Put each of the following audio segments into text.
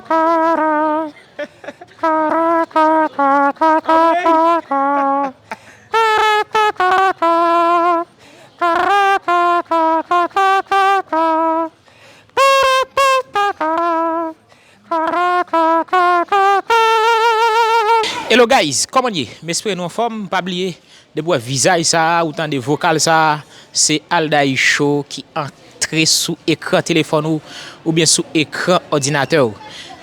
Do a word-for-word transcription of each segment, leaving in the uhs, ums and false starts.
Hello guys, kòman n ye? M espere nou anfòm. Pa bliye, depi w wè vizaj sa a, ou tande vokal sa a, se Aldaï Show ki antre sou ekran telefòn ou oubyen sou ekran òdinatè w.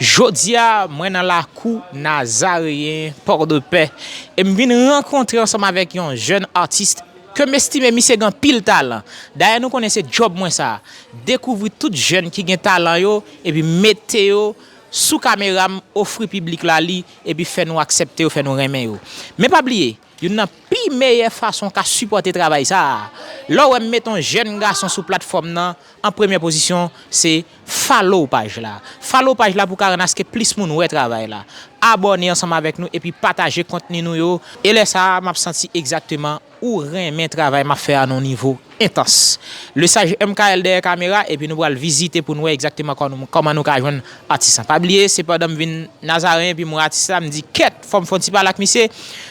Jodi a, mwen nan lakou Nazareyen Pòdepè e m vin rankontre ansanm avèk yon jèn atis ke m estime misye gen anpil talan. Dayè, nou konnen se djòb mwen sa, dekouvri tout jèn ki gen talan yo, epi mete yo sou kamera m, ofri piblik la li, epi fè nou aksepte yo, fè nou renmen yo. Men pa bliye, youn nan pi meyè fason w ka sipòte travay sa a, lè w wè m mete yon jèn gason sou platfòm nan, an premyè pozisyon, se follow paj la. Follow paj la pou ka rann aske plis moun wè travay la. Abòne ansanm avèk nou epi pataje kontni nou yo. E lè sa a, m ap santi egzakteman ou renmen travay m ap fè a nan yon nivo entans. Lesaj M K L dèyè kamera, epi nou pral vizite pou n wè egzakteman kò nou, kòman nou ka jwenn atis lan. Pa bliye, se pandan m vin Nazareyen epi m wè atis la, m di, "Kèt, fò m fè yon ti pale ak misye,"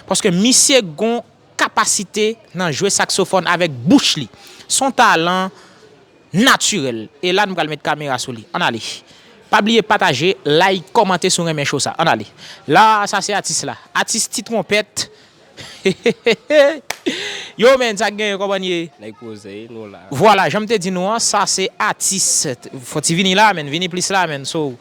paske misye gon kapasite nan jwe saksofòn avèk bouch li. Se yon talan natirèl. E la, nou pral met kamera sou li. Ann ale. Pa bliye pataje, like, kòmante si w renmen show sa. Ann ale. La, sa se atis la. Atis Ti Twonpèt. Yo, menn, sa k genyen, kòman n ye? Nèg poze, nou la. Vwala, jan m te di nou an, sa se atis. Fò ti vini la, menn, vini plis la, menn. So,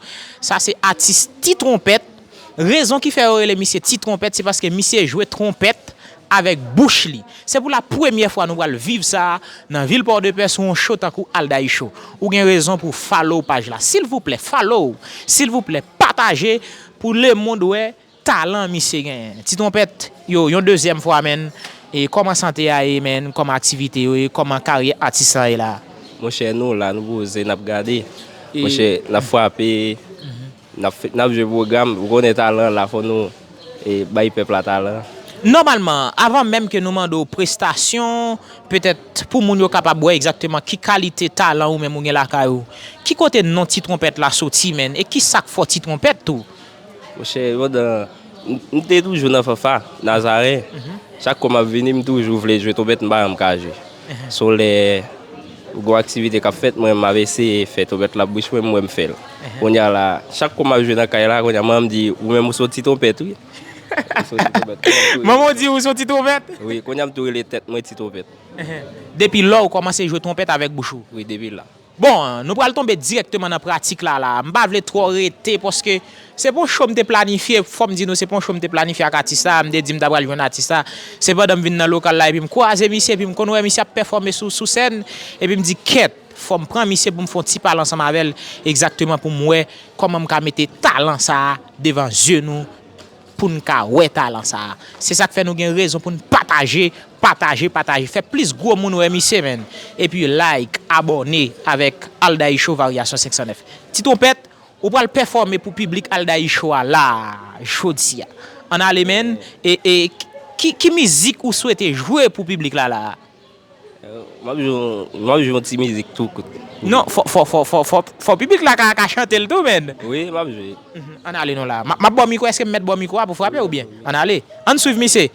sa se atis Ti Twonpèt. Rezon ki fè yo rele misye Ti Twonpèt, se paske misye jwe twonpèt avèk bouch li. Se pou la premyè fwa nou pral viv sa nan vil Pòdepè sou yon show tankou Aldaï Show. Ou gen rezon pou follow paj la. Silvouplè, follow. Silvouplè, pataje pou lemonn wè talan misye genyen. Ti Twonpèt, yo, yon dezyèm fwa, menn. E kòman sante a ye, menn? Kòman aktivite yo ye? Kòman karyè atis lan ye la? Monchè, nou la, nou poze, n ap gade. E monchè, n ap frape. N ap fè, n ap jwe pwogram, ou konnen talan la, fò nou, e, bay pèp la talan. Nòmalman, avan menm ke nou mande w prestasyon, petèt pou moun yo kapab wè egzakteman ki kalite talan ou menm ou gen lakay ou, ki kote non Ti Twonpèt la soti, menn, e ki sa k fè w Ti Twonpèt tou? Monchè, pandan, m, m te toujou nan fanfa, Nazareyen. Chak kou m ap vini, m toujou vle jwe twonpèt, m pa janm ka jwe. So lè gon aktivite k ap fèt, mwen, m ap eseye fè twonpèt la bouch mwen, m wè m fè l. Kounye a la, chak kou m ap jwe nan kay la, kounye a, manman m di, "Ou menm, ou se yon Ti Twonpèt, wi." Ou se yon Ti Twonpèt. Manman w di ou se yon Ti Twonpèt? Wi, kounye a, m tou rele tèt mwen Ti Twonpèt. Depi lè w kòmanse jwe twonpèt avèk bouch ou? Wi, depi la. Bon, nou pral tonbe dirèkteman nan pratik la, la. M pa vle twò rete, paske se pa yon show m te planifye, fò m di nou, se pa yon show m te planifye ak atis la, m te di m ta pral jwenn atis la. Se pandan m vin nan lokal la, epi m kwaze misye, epi m konn wè misye ap pèfòme sou, sou sèn, epi m di, "Kèt, fò m pran misye pou m fè yon ti pale ansanm avè l, egzakteman pou m wè kòman m ka mete talan sa a devan zye nou, pou n ka wè talan sa a." Se sa k fè nou gen rezon pou n pataje, pataje, pataje. Fè plis gwo moun wè misye, menn. Epi like, abòne avèk Aldaï Show Varyasyon senk san nèf. Ti Twonpèt, ou pral pèfòme pou piblik Aldaï Show a la, jodi a. Ann ale, menn. E, e ki, ki mizik ou swete jwe pou piblik la, la? M ap jwe, m ap jwe yon ti mizik tou kout. Non, fò, fò, fò, fò, fò, fò piblik la ka, ka chante l tou, menn. Wi, m ap jwe. Mhm. Ann ale non la. M ap, m ap ba w mikwo, èske m mèt ba w mikwo a pou frape oubyen? Ann ale. Ann swiv misye.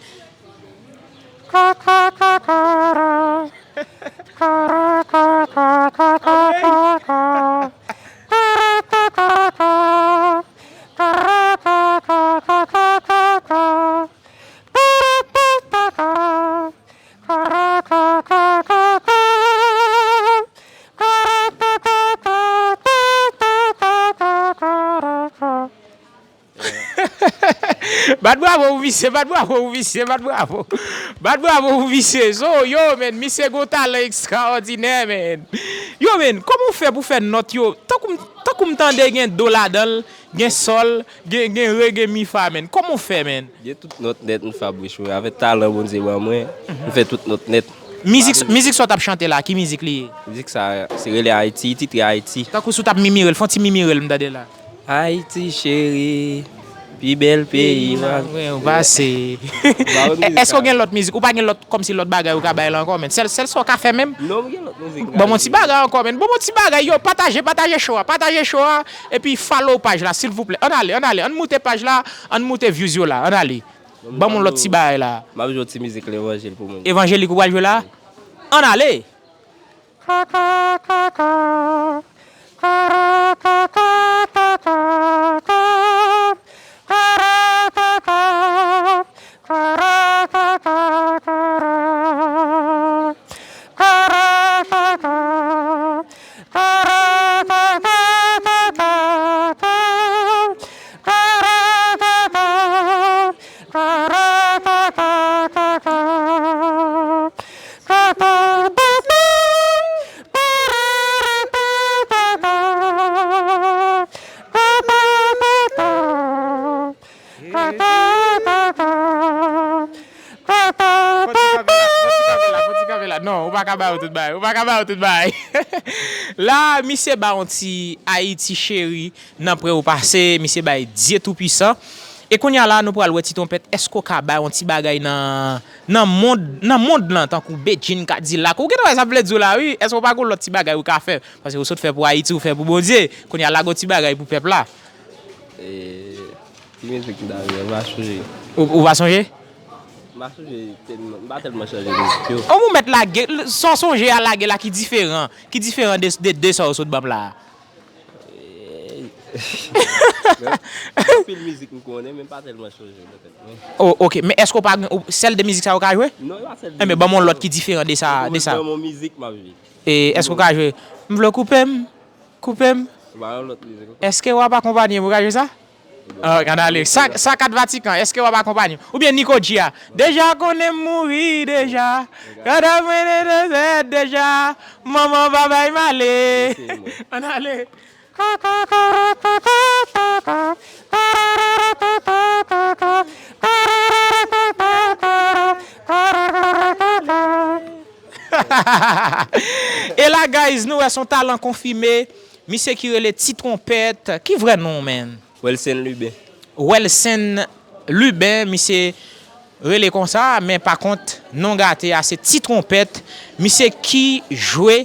Bat bravo pou misye, bat bravo pou misye, bat bravo. Bat bravo pou misye. So, yo, menn, misye gon talan ekstraòdinè, menn. Yo, menn, kòman w fè pou fè nòt yo? Tankou m, tankou m tande gen do ladan l, gen sòl, gen, gen re, gen mi fa, menn. Kòman w fè, menn? Gen tout nòt nèt m fabriche, wi. Avèk talan Bondye ban mwen, m fè tout nòt nèt. Mizik, mizik sa w t ap chante la, ki mizik li ye? Mizik sa, se rele Ayiti, titre Ayiti. Tankou si w t ap mimire l, fè yon ti mimire l, m tande la. Ayiti cheri, Pi bèl peyi m ap pase. Èske w gen lòt mizik? Ou pa gen lòt, kòmsi lòt bagay ou ka bay la ankò, men? Sèl, sèl sa w ka fè menm? Non, m gen lòt mizik m ka jwe. Ban m yon ti bagay ankò, men. Ban m yon ti bagay, yo, pataje, pataje show a, pataje show a, epi follow paj la, silvouplè. Ann ale, ann ale, ann moute paj la, ann moute views yo la, ann ale. Ban m yon lòt ti bagay la. M ap jwe yon ti mizik levanjil pou moun. Evanjelik ou pral jwe la? Ann ale! Fò ti kanpe la, fò ti kanpe la, fò ti kanpe la. Non, ou pa ka ba yo tout bagay, ou pa ka ba yo tout bagay. La, misye ba yon ti Ayiti cheri nan pre ou pase, misye bay Dye Toupisan. E kounye a la, nou pral wè Ti Twonpèt, èske w ka bay yon ti bagay nan, nan mond, nan mond lan, tankou Bedjine, Kadilak? Ou gentan wè sa m vle di w la, wi. Èske w pa gen lòt ti bagay ou ka fè? Paske ou sot fè pou Ayiti, ou fè pou Bondye. Kounye a, lage yon ti bagay pou pèp la. E, ki mizik m ta jwe? M pa sonje. Ou, ou pa sonje? M pa sonje tèlman, m pa tèlman chanje mizik yo. Ou mèt lage, sa w sonje a lage la ki diferan, ki diferan de, de, de sa w sot ban m la a. Gen anpil mizik m konnen, men m pa tèlman chanje nan tèt mwen. Oh, ok. Men èske w pa gen, ou, sèl de mizik sa yo ka jwe? Non, e pa sèl de mizik. Enben, ban m yon lòt ki diferan de sa, de sa. Ban m yon mizik, m ap jwe. E èske w ka jwe M vle w koupe m, koupe m? Ou pa gen lòt mizik ankò? Èske w ap akonpanye m? Ou ka jwe sa? Ah, gad ale. Sa, sa kat Vatikan, èske w ap akonpanye m? Oubyen Nico G a? Deja konnen m mouri deja. Kadav mwen nan zèt deja. Manman pa bay m ale. Ann ale. E la, guys, nou wè se yon talan konfime. Misye ki rele Ti Twonpèt. Ki vrè non w, man? Welsen Lubin. Welsen Lubin, misye rele konsa, men pa kont, non gate a, se Ti Twonpèt. Misye ki jwe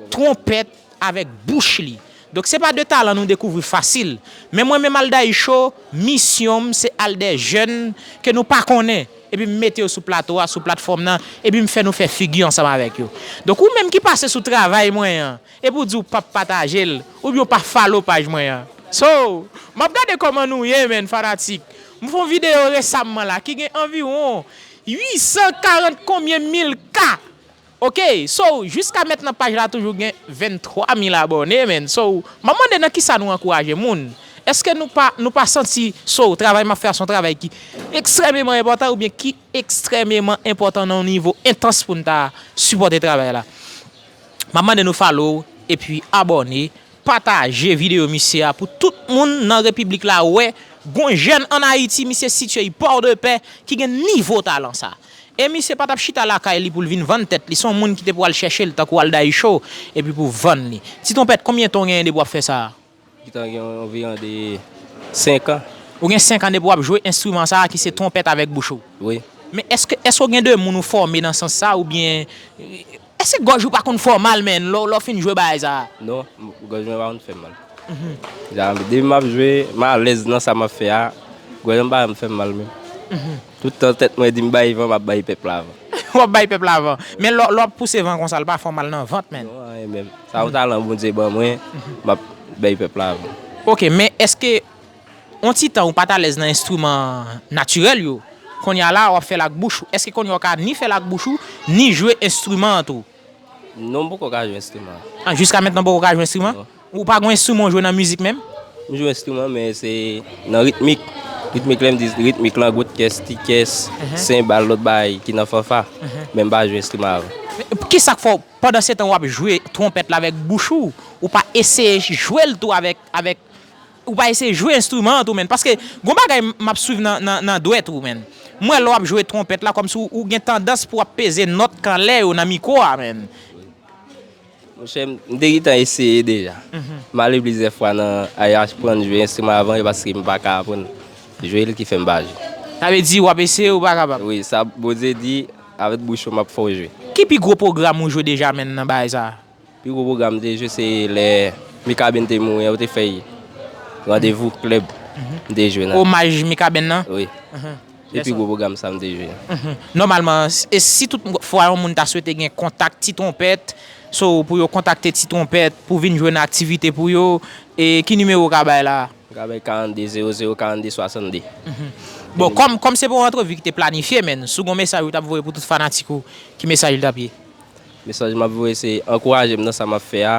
twonpèt avèk bouch li. Donk, se pa de talan nou dekouvri fasil. Men mwen menm, Aldaï Show, misyon m, se al dè jèn ke nou pa konnen. Epi m mete yo sou plato a, sou platfòm nan, epi m fè nou fè figi ansanm avèk yo. Donk, ou menm ki pase sou travay mwen an, epi w di w p ap pataje l, oubyen w pa follow paj mwen an. So, m ap gade kòman nou ye, man, fanatik. M fè yon videyo resamman la ki gen anviwon uit san karant konbyen mil K. Ok, so, jiska mentnan paj la toujou gen venntwa mil abòne, man. So, m ap mande nan kisa nou ankouraje moun. Èske nou pa, nou pa santi, so, travay m ap fè a se yon travay ki ekstrèmeman enpòtan oubyen ki ekstrèmeman enpòtan nan yon nivo entans pou n ta sipòte travay la? M ap mande nou follow epi abòne, pataje videyo misye a pou tout moun nan repiblik la wè gon jèn ann Ayiti, misye sitye Pòdepè, ki gen nivo talan sa. E misye pa t ap chita lakay li pou l vin vann tèt li. Se yon moun ki te pou al chèche l, tankou Aldaï Show, epi pou vann li. Ti Twonpèt, konbyen tan w genyen depi w ap fè sa a? Gentan gen anviwon de senk an. Ou gen senk an depi w ap jwe enstriman sa a ki se twonpèt avèk bouch ou? Wi. Men èske, èske w gen de moun ou fòme nan sans sa, oubyen, èske gòj ou pa konn fè w mal, man, lè, lè w fin jwe bagay sa a? Non, m, gòj mwen pa konn fè m mal. Mhm. Jamè. Depi m ap jwe, m alèz nan sa m ap fè a, gòj mwen pa janm fè m mal menm. Mhm. Tout tan tèt mwen di m bay van, m ap bay pèp la van. W ap bay pèp la van. Men lè, lè w ap pouse van konsa, l pa fè w mal nan vant, man. Non, anyen menm. Sa yon talan Bondye ban mwen, m ap bay pèp la van. Ok, men èske yon ti tan ou pa t alèz nan enstriman natirèl yo, kounye a la, w ap fè l ak bouch ou. Èske kounye a w ka ni fè l ak bouch ou, ni jwe enstriman an tou? Non, m poko ka jwe enstriman. Ah, jiska mentnan w poko ka jwe enstriman? Non. Ou pa gen yon enstriman w jwe nan mizik menm? M jwe enstriman, men se nan ritmik. Ritmik, lè m di ritmik lan, gwotkès, tikès, mhm, senbal, lòt bagay ki nan fanfa. Mhm. Men m pa jwe enstriman avan. Men kisa k fè w, pandan se tan w ap jwe twonpèt la avèk bouch ou, ou pa eseye jwe l tou avèk, avèk, ou pa eseye jwe enstriman an tou, man? Paske gon bagay m, m ap swiv nan, nan, nan dwèt ou, man. M wè lè w ap jwe twonpèt la, kòmsi w, ou gen tandans pou w ap peze nòt k anlè yo nan mikwo a, man. Monchè, m, m te gentan eseye deja. Mhm. M ale plizyè fwa nan, al aprann jwe enstriman avan, paske m pa ka aprann. Jwe l ki fè m pa jwe. Sa vle di w ap eseye ou pa kapab. Wi, sa Bondye di, avèk bouch ou m ap fè w jwe. Ki pi gwo pwogram ou jwe deja menm nan bagay sa? Pi gwo pwogram m te jwe se lè Mikaben te mouri an, yo te fè randevou klèb. M te jwe nan. Omaj Mikaben nan? Wi. Se pi gwo pwogram sa m te jwe. Nòmalman, e si tout fwa yon moun ta swete gen kontak Ti Twonpèt, so pou yo kontakte Ti Twonpèt, pou vin jwe nan aktivite pou yo, e ki nimewo w ka bay la? M ka bay karannde zewo zewo karannde swasannde. Bon, kòm kòm se pou yon antrevi ki te planifye, men si w gen yon mesaj ou t ap voye pou tout fanatik ou, ki mesaj li t ap ye? Mesaj m ap voye se ankouraje m nan sa m ap fè a.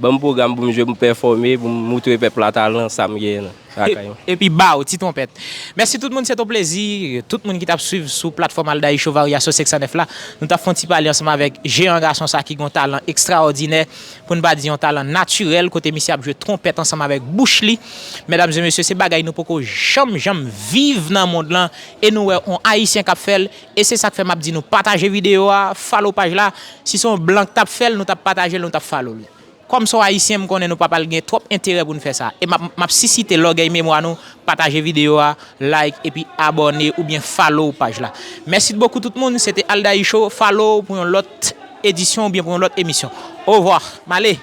Ban m pwogram pou m jwe, pou m pèfòme, pou m moutre pèp la talan sa m genyen nan lakay mwen. Epi ba w, Ti Twonpèt. Mèsi tout moun, se t on plezi. Tout moun ki t ap swiv sou platfòm Aldaï Show Varyasyon senk san nèf la, nou t ap fè yon ti pale ansanm avèk jeyan gason sa ki gen yon talan ekstraòdinè, pou n pa di yon talan natirèl, kote misye ap jwe twonpèt ansanm avèk bouch li. Medam e mesye, se bagay nou poko janm, janm viv nan mond lan, e nou wè yon Ayisyen k ap fè l, e se sa k fè m ap di nou pataje videyo a, follow paj la. Si se yon blan k t ap fè l, nou t ap pataje l, nou t ap follow li. Kòm se yon Ayisyen, m konnen nou p ap al gen twòp enterè pou n fè sa. E m ap, m ap sisite lògèy memwa nou, pataje videyo a, like, epi abòne oubyen follow paj la. Mèsi bokou tout moun, se te Aldaï Show, follow pou yon lòt edisyon oubyen pou yon lòt emisyon. Ovwa, m ale.